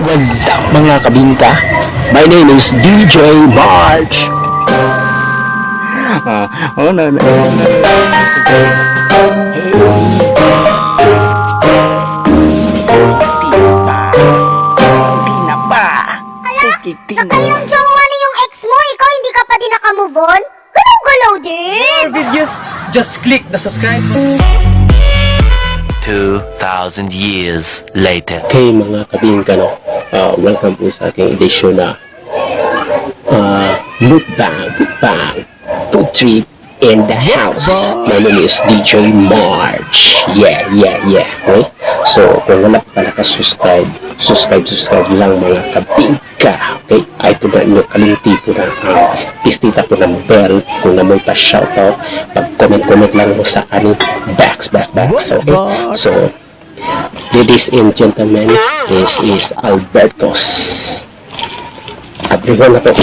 What's up, mga kabingka? My name is DJ March. Ah, oh, no, no, no. Hey. Di pa. Di na ba? Sige, di na. Nakailang jowa na yung ex mo, ikaw hindi ka pa din nakamove on? Galaw-galaw din! More videos, just click the subscribe button. 2,000 years later. Okay, mga kabingka, no? Welcome po sa ating edisyon na mukbang, mukbang, food trip in the house. My name is DJ March. Yeah. Okay? So, kung wala pa nakasubscribe, subscribe, subscribe lang, mga kabingka. Okay? Ay po na inyo kalimti po na ang pistita po ng bell kung namoy pa shoutout. Pag-comment-comment lang mo sa aning box, box, box. Okay? So, ladies and gentlemen, this is Alberto's. Abrihan na to.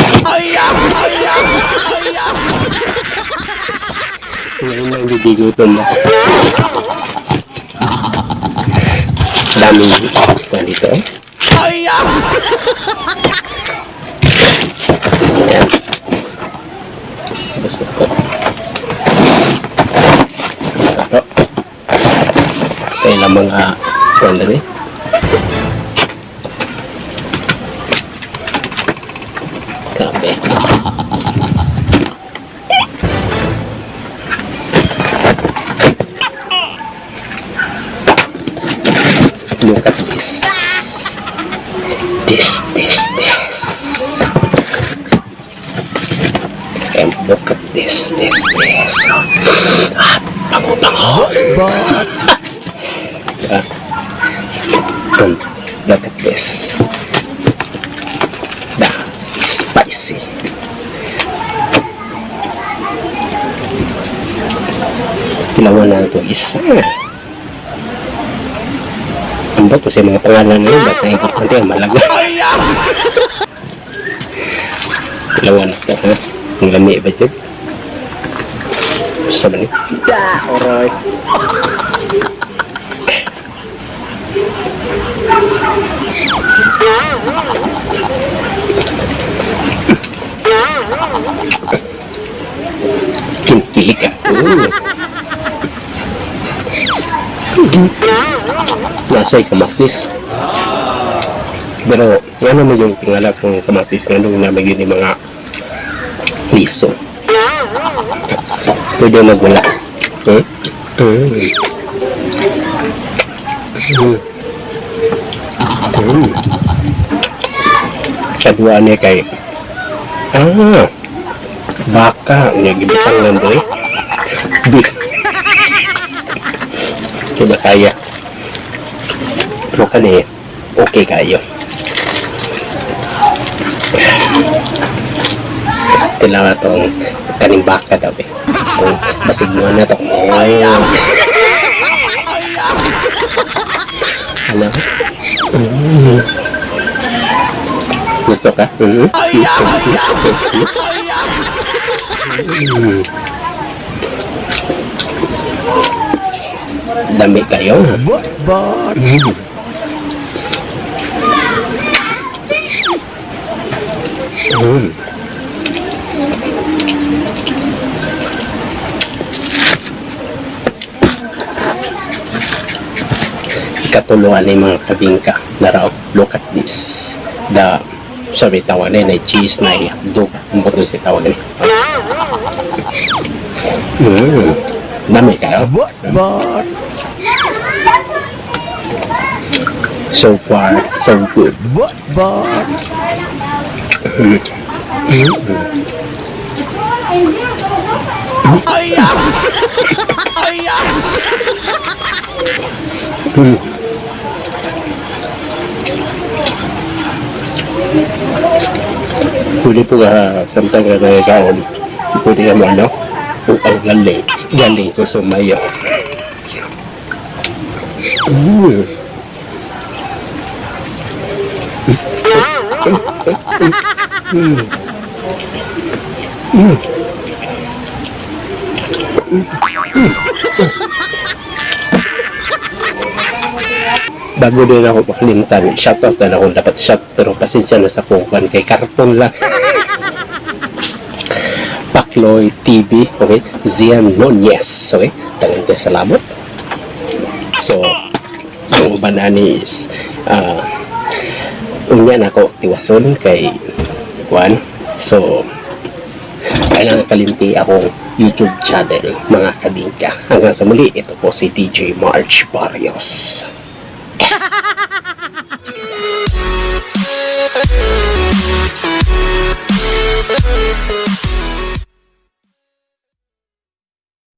Ngayon lang gigigutom na. Daming kuwan dito. Ayan. Gusto ko. Ito. Sa ilang mga kuwan dali. Grabe. Look at this. This, this, this. And look at this, this, this. Ah, bango, bango. Ah. Look at this. Da, spicy. Tilawan na ito isa. Ang ba to sa mga pangalan na yun? Basta importante ang malaga. Tilawan na ito, ha? Ang lami ba dyan? Sa mani? Da! Alright. Kinkilig ka. Nasa kamatis. Pero, ano mo yung tingala kung kamatis nga nung namin yun yung mga liso. Pwede magwala. Hmm? Mm. Mm. Mm. Kadwa niya kay baka niya gibutang lang doy. Beef. Diba kaya? Pero kani, okay kayo. Kailangan itong kaning baka daw eh. Kung basig mo na ito. Oh. Ano? Mm. Gusto ka? Mm. Mm. Dami kayo. Mm. Mm. Ikatuluan ni mga kabingka. Naraw, look at this. The, sabi tawag na cheese na dog. Ang buto si tawag ni. Mm. Dami kayo. So far, so good. Mm. Mm. Mm. Pwede po ka, samtang ka nagkaon, pwede ka mo ano, upang galing, galing ko sumayo. Mm. Mm. Mm. Mm. Bago din ako makalimtan, shoutout na ako dapat shout, pero pasensya na sa kukan kay karton lang. Pakloy TV, okay? Zian Nunez, okay? Daghang salamat. So, ang uban ani is unya na ako tiwason kay kuan. So, kailangan kalimti akong YouTube channel, mga kabingka. Hanggang sa muli, ito po si DJ March Barrios.